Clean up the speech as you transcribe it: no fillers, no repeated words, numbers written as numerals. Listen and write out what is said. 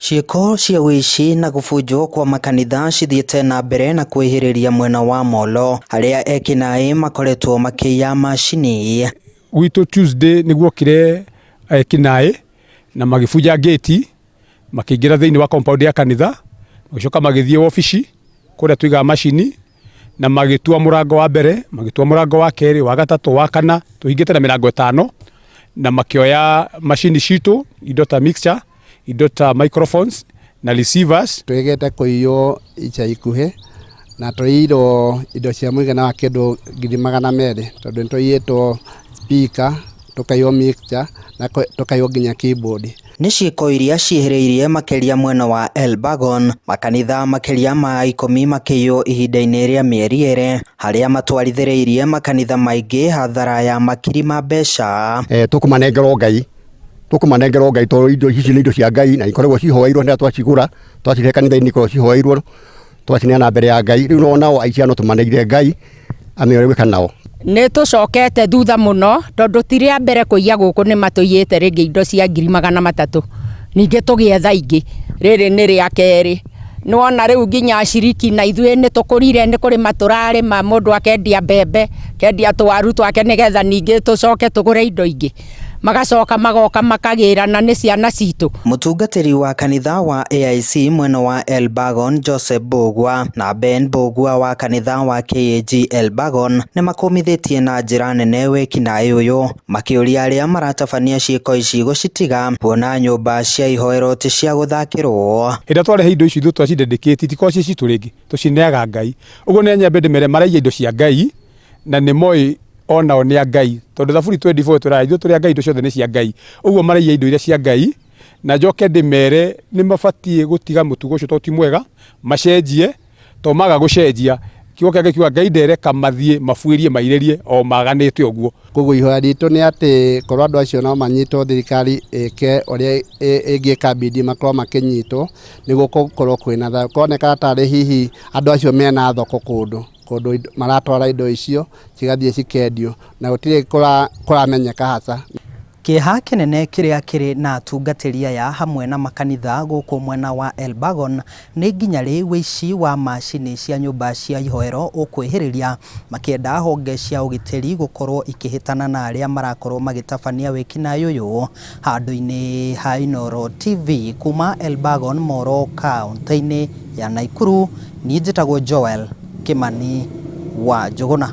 Ciĩko cia ũici na gũbunjwo kwa makanitha cithiĩte na mbere na kwĩhĩrĩria mwena wa Molo harĩa ekinaĩ makoretwo makĩiya macini. Gwitũ Tuesday nĩguokire ekinaĩ na magĩbunja ngĩti, makĩingĩra thĩinĩ wa compound ya kanitha, magĩcoka magĩthiĩ wabici kũrĩa tũigaga macini na magĩtua mũrango wa mbere, magĩtua mũrango wa kerĩ, wa gatatũ, wa kana, tũhingĩte na mĩrango ĩtano, na makĩoya macini citũ, indo ta mixture, indo ta microphones na receivers. Twĩgĩte kũiywo ica ikuhĩ na tũiyirwo indo cia mũigana wa kĩndũ 200,000, tondũ nĩ tũiyĩtwo speaker, tũkaiywo mixture na tũkaiywo nginya keyboard. Nĩ ciĩko iria ciĩhĩrĩirie makĩria mwena wa Elbagon, makanitha makĩria ma 10 makĩiywo ihinda-inĩ rĩa mĩeri 2, harĩa matwarithĩrĩirie makanitha maingĩ hathara ya makiri ma mbeca. Tũkũmanengerwo Ngai, tũkũmanengerwo Ngai, tondũ indo ici nĩ indo cia Ngai na ikoragwo cihoeirwo rĩrĩa twacigũra, twacirehe kanitha-inĩ ikoragwo cihoeirwo, twacineana mbere ya Ngai. Rĩu no nao aici aya no tũmaneire Ngai amenye ũrĩa gwĩka nao. Nĩ tũcokete thutha mũno, tondũ ti rĩa mbere kũiya gũkũ, nĩ matũiyĩte rĩngĩ indo cia 300,000, ningĩ tũgĩetha ingĩ, rĩrĩ nĩ rĩa kerĩ. Nĩwona rĩu nginya aciriki na ithuĩ nĩ tũkũrire, nĩ kũrĩma tũrarĩma, mũndũ akendia mbembe, akendia tũwaru twake, nĩgetha ningĩ tũcoke tũgũre indo ingĩ, magacoka magoka makagĩrana nĩ ciana citũ. Mũtungatĩri wa kanitha wa AIC mwena wa Elbagon Joseph Mbugua na Ben Mbugua wa kanitha wa KAG Elbagon nĩ makũmithĩtie na njĩra nene wĩkinaĩ ũyũ, makĩũria arĩa maratabania ciĩko ici gũcitiga, kuona nyũmba cia ihoero ti cia gũthakĩrwo. Hĩndĩ ĩrĩa twarehe indo ici ithuĩ twacindedicate, itikoragwo ciĩ citũ rĩngĩ, tũcineaga Ngai. Ũguo nĩ nyambe ndĩmere maraiya indo cia Ngai na nĩ moĩ onao nĩ a Ngai, tondũ Thaburi 24 ĩtwĩraga ithuĩ tũrĩ a Ngai, indo ciothe nĩ cia Ngai. Ũguo maraiya indo iria cia Ngai, na njoke ndĩmere nĩ mabatiĩ gũtiga mũtugo ũcio tondũ ti mwega, macenjie, tondũ maga gũcenjia, kiugo kĩa Ngai kiugaga Ngai ndereka mathiĩ mabuĩrie mairĩrie o maganĩte ũguo. Koguo ihoya ritũ nĩ atĩ korwo andũ acio no manyitwo, thirikari ĩke ũrĩa ĩngĩka bidii makorwo makĩnyitwo nĩguo gũkorwo kwĩna thayũ. Kũronekana tarĩ hihi andũ acio mena thoko kũndũ kũndũ maratwara indo icio cigathiĩ cikendio na gũtirĩ kũramenyeka hasa. Kĩeha kĩnene kĩrĩa kĩrĩ na atungatĩri aya hamwe na makanitha gũkũ mwena wa Elbagon nĩ nginya rĩ ũici wa macini cia nyũmba cia ihoero ũkwĩhĩrĩria, makĩenda honge cia ũgitĩri gũkorwo ikĩhĩtana na arĩa marakorwo magĩtabania wĩkinaĩ ũyũ. Handũ-inĩ ha Inooro TV kuma Elbagon Moro kaũntĩ-inĩ ya Nakuru, niĩ njĩtagwo Joel Kimani wa Njũgũna.